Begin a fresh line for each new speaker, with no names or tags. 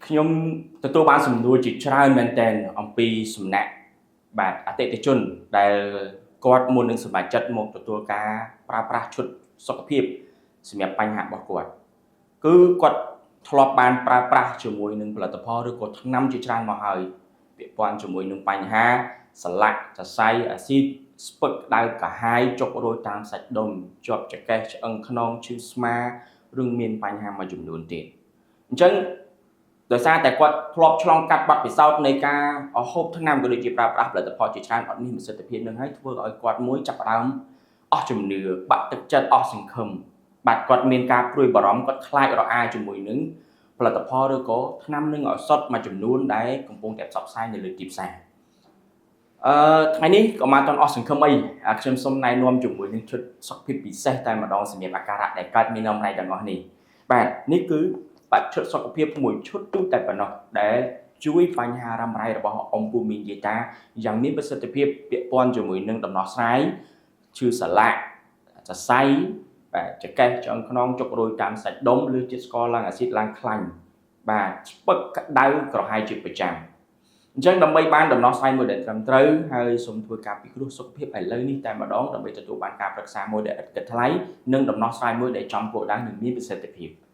ខ្ញុំទទួលបានសំណួរជាច្រើនមែនទែនអំពីសំណាក់បាទអតិថិជនដែលគាត់មុននឹងសម្រេចចិត្តមកទទួលការប្រើប្រាស់ឈុតសុខភាពសម្រាប់បញ្ហារបស់គាត់គឺគាត់ធ្លាប់បានប្រើប្រាស់ជាមួយនឹងផលិតផលឬក៏ថ្នាំជាច្រើនមកហើយពាក់ព័ន្ធជាមួយនឹងបញ្ហាសន្លាក់សរសៃអាស៊ីតស្ពឹកក្តៅកាហាយចុករោយតាមសាច់ដុំជាប់ចង្កេះឆ្អឹងខ្នងឈឺស្មាឬមានបញ្ហាមួយចំនួនទៀតអញ្ចឹង ដោយសារតែគាត់ធ្លាប់ឆ្លងកាត់បទពិសោធន៍នៃការហូបថ្នាំក៏ដូចជាប្រើប្រាស់ផលិតផលជាច្រើនអត់មានប្រសិទ្ធភាពនឹងហើយធ្វើឲ្យគាត់មួយចាប់ផ្ដើមអស់ជំនឿបាក់ទឹកចិត្តអស់សង្ឃឹមបាទគាត់មានការព្រួយបារម្ភគាត់ខ្លាចរអាជាមួយនឹងផលិតផលឬក៏ថ្នាំនឹងឱសថមួយចំនួនដែលកំពុងតែផ្សព្វផ្សាយនៅលើទីផ្សារអឺថ្ងៃនេះក៏មកតន់អស់សង្ឃឹមអីអាខ្ញុំសូមណែនាំជាមួយនឹងឈុតសុខភាពពិសេសតែម្ដងសម្រាប់អាការៈដែលកើតមាននៅម្ល៉េះទាំងអស់នេះបាទនេះគឺ បាទឈុតសុខភាពមួយឈុតទូតែប៉ុណ្ណោះដែលជួយបញ្ហារ៉ាំរ៉ៃរបស់អំពូមីនយាតាយ៉ាងមានប្រសិទ្ធភាពពាក់ព័ន្ធជាមួយនឹងដំណោះស្រាយឈឺសន្លាក់សរសៃបាទចង្កេះឆ្អឹងខ្នងចុករោយតាមសាច់ដុំឬជាតិស្ករឡើងអាស៊ីតឡើងខ្លាញ់បាទស្ពឹកក្តៅក្រហាយជាប្រចាំអញ្ចឹងដើម្បីបានដំណោះស្រាយមួយដែលត្រឹមត្រូវហើយសូមធ្វើការពិគ្រោះសុខភាពឥឡូវនេះតែម្ដងដើម្បីទទួលបានការប្រឹក្សាមួយដែលឥតគិតថ្លៃនិងដំណោះស្រាយមួយដែលចំគោលដៅនិងមានប្រសិទ្ធភាព។